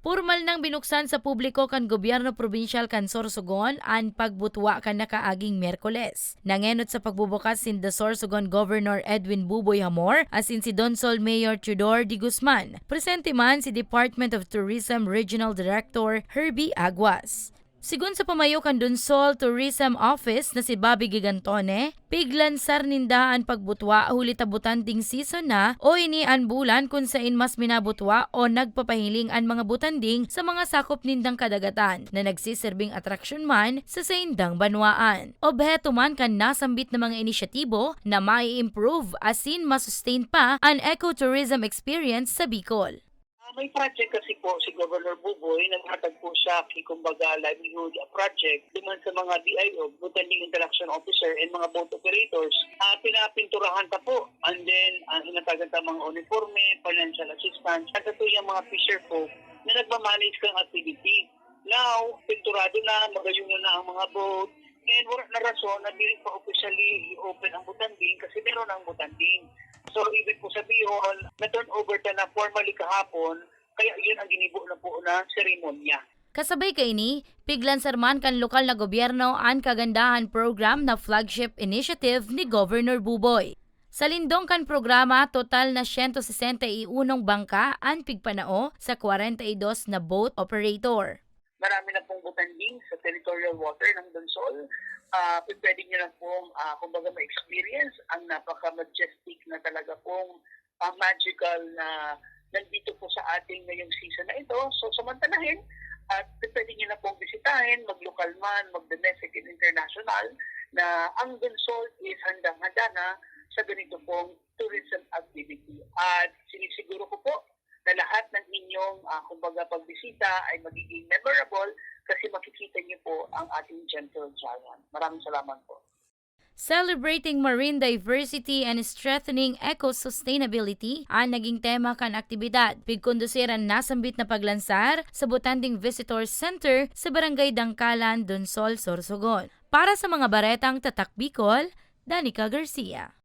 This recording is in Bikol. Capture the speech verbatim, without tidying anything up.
Pormal nang binuksan sa publiko kan gobyerno probinsyal kan Sorsogon an pagbutwa kan nakaaging Miyerkules. Nangenot sa pagbubukas sinda Sorsogon Governor Edwin Buboy Hamor asin si Donsol Mayor Teodor de Guzman. Presente man si Department of Tourism Regional Director Herbie Aguas. Sigon sa pamayo kan Donsol Tourism Office na si Bobby Gigantone, piglansar ninda an pagbutwa huli ta butanding season na o ini an bulan kun sain mas minabutwa o nagpapahiling an mga butanding sa mga sakop nindang kadagatan na nagsiserbing atraksyon man sa saindang banwaan. Obheto man kan nasambit na mga inisyatibo na mai-improve asin masustain pa an ecotourism experience sa Bicol. Ah, may project kasi po si Governor Buboy, naghatag po siya ki, kumbaga, livelihood project duman sa mga B I O, Butanding Interaction Officer, and mga boat operators. Ah, pinapinturahan ta po, and then ah, hinatagan ta mga uniforme, financial assistance, at sa tuyang mga fisher folk na nagmamanage kang activity. Now, pinturado na, magayuno na ang mga boat, and wala na rason na dili pa officially i-open ang Butanding kasi meron ang Butanding. So, ibig po sabihin, na-turn over ta na formally kahapon, kaya yun ang ginibo na po na seremonya. Kasabay kaini, piglansar man kan lokal na gobyerno an Kagandahan Program na flagship initiative ni Governor Buboy. Sa lindong kan programa, total na siyento sesenta y unong bangka an pigpanao sa kwarenta y dos na boat operator. Marami na pong butanding sa territorial water ng Donsol. Ah, pwede nyo lang pong, ah, kumbaga, ma-experience ang napaka-majestic na talaga pong, ah, magical na nandito po sa ating ngayong season na ito. So, samantalahin, at pwede nyo na pong bisitahin, maglokal man, mag-domestic and international, na ang Donsol is handang-handa na sa ganito pong tourism activity. At sinisiguro ko po na lahat ng inyong, ah, kumbaga, pagbisita ay magiging memorable kasi makikita niyo po ang ating gentle giant. Maraming salamat po. Celebrating marine diversity and strengthening eco-sustainability an naging tema kan aktibidad. Pigkondusir an nasambit na paglansar sa Butanding Visitor Center sa Barangay Dangkalan, Donsol, Sorsogon. Para sa mga baretang Tatak Bicol, Danica Garcia.